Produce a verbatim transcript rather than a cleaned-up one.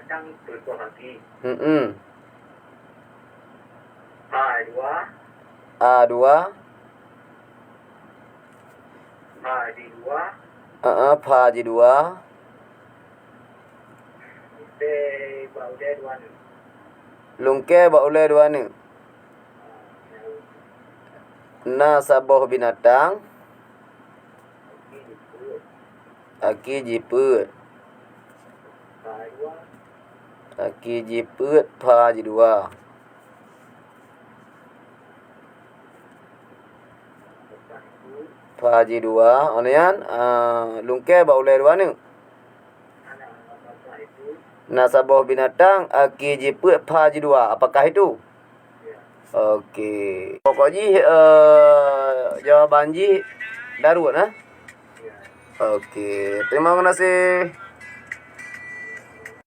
Binatang peuet boh kaki. Hmm. A dua. A dua. Pha jidua. Heeh, pha jidua. Lungkée bak ulée dua neuk. Lungkée bak ulée dua neuk. Na saboh binatang. Aki jipeuet. Aki jipeuet pha jidua. Pha jidua, oh nyan, ah, lungkée bak ulée dua neuk. Na saboh binatang, aki jipeuet pha jidua. Apakah itu? Oke. Pokok jih, eh, jawaban jih daruet, nah. Oke, terima kasih.